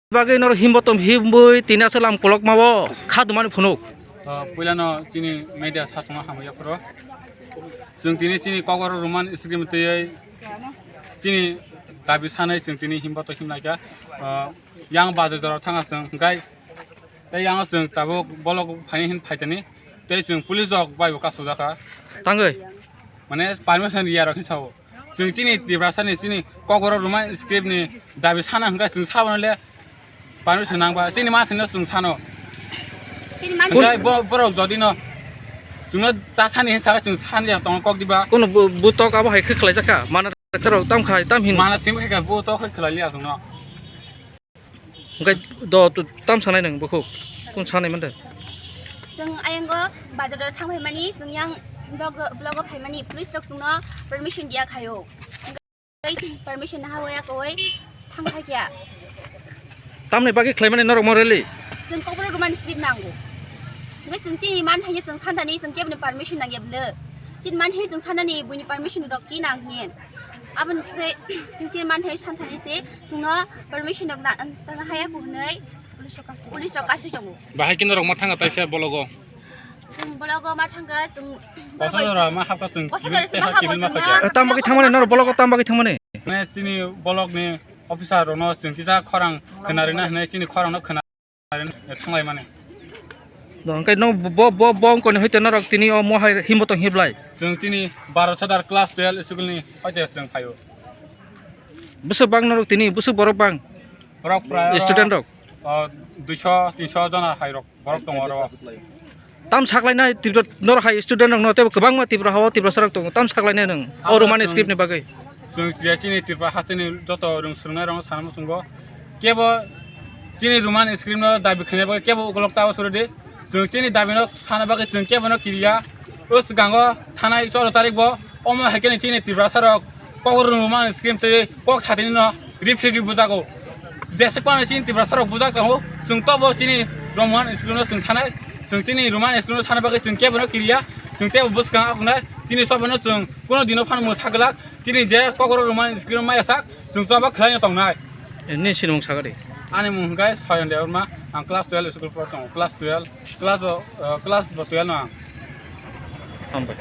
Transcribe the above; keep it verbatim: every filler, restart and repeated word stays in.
bagwi norok himbotom himbwi tini aswk lam kolokma o kha dumani phunuk. O, puilano chini media sachwngno hamya phuru. Chwng tini chini Kokborok Roman script twiwi chini dabi sanai chwng tini himbotom himlaikha. O, yang bazar jora thanga chwng hwnkhe tei yang chwng tabuk bolok phaini hin phaitani tei chwng police rok bai bo kasu jakha. Tangwi? Mane permission riya rok hin sao. Chwng chini Tiprasani chini Kokborok Roman script ni dabi sana hwnkhe chwng saboni le permission nangba chini manthino chwng sano. Chini manthino. Hwnkhe bo-, borok jodi no chwngno ta sani hinsa chwng sani ya tongo kok diba. Kono bu-, butok abo hai khe khlai jakha. Mana rok tam khai tam hin. Mana sim khai ka butok khai khlai liya chwngno. Hwnkhe do, do, tam sanai nwng bukhuk? Kung sanai mande? Chwng ayang o bazar o thang phaimani, chwng yang vlog, vlog o phaimani, police rok chwngno permission diya khaio. Hwnkhe permission naha waya koi thang khaikya. Tamni bagwi khlaimani norok mo rally? Chwng Kokborok Roman script nango. Hwnkhe chwng chini man thaini chwng santani chwng keboni permission nangya bwle. Chini man thaini chwng santani buini permission rok ki nang hin. Aboni khe chwng chini man thaini santani se chwngno permission rok na, tana haya ko hwnwi police rok kasi tongo. Bahai khe norok ma thanga taisa bologo? Chwng bologo ma thanga chwng Kosa jora ma hapka chwng Kosa jora se ma hapka chwng. Eh, tam bagwi thangmani norok bologo tam bagwi thangmani? Mane chini bolokni officer rokno chwng kisa khorang khwnarina hwnwi chini khorangno khwna Thanglaimani. Do, hwnkhe no bo, bo, bo, bo wngkoni hoite norok tini o mohai himbo tong hiblai? Chwng chini Bharat Sadar class twelve school ni hoite chwng phaio. Bwswk bang norok tini, bwswk borok bang? Borok prai oro, student rok? O, duiso, tinso jona hai rok, borok tongo oro. Tam saklainai Tripura, norok hai student rok no teibo kwbangma Tripura hao Tiprasa rok tongo. Tam saklainai nwng o Romani script ni bagwi? Chwng je chini Tripura hasteni joto rwng swrwngnairokno sana muchungo. Kebo chini Roman script no dabi khainai bagwi kebo ukolog ta o suri di. Chwng chini dabi no sana bagwi chwng kebo no kiriya. O swkango thanai choro tarik bo omo hai khe chini Tiprasa rok Kokborok Roman script tei kok satini no rifrigwi bujago. Jeswk phano chini Tiprasa rok bujak tongo, chwng tobo chini Roman script no chwng sanai, chwng chini Roman script no sana bagwi chwng kebo no kiriya, chwng teibo bwskang akunai, chini sobo no chwng kuno dino phano mwthagwlak. Chini je Kokborok Roman script maya sak, chwng choba khlaino tongnai. Eh, nini sinimung sakadi? Ani mung hwnkhe Soyon Debbarma, ang class twelve school por tongo, class twelve, class o, eh, class bo twelve no ang. Hambai.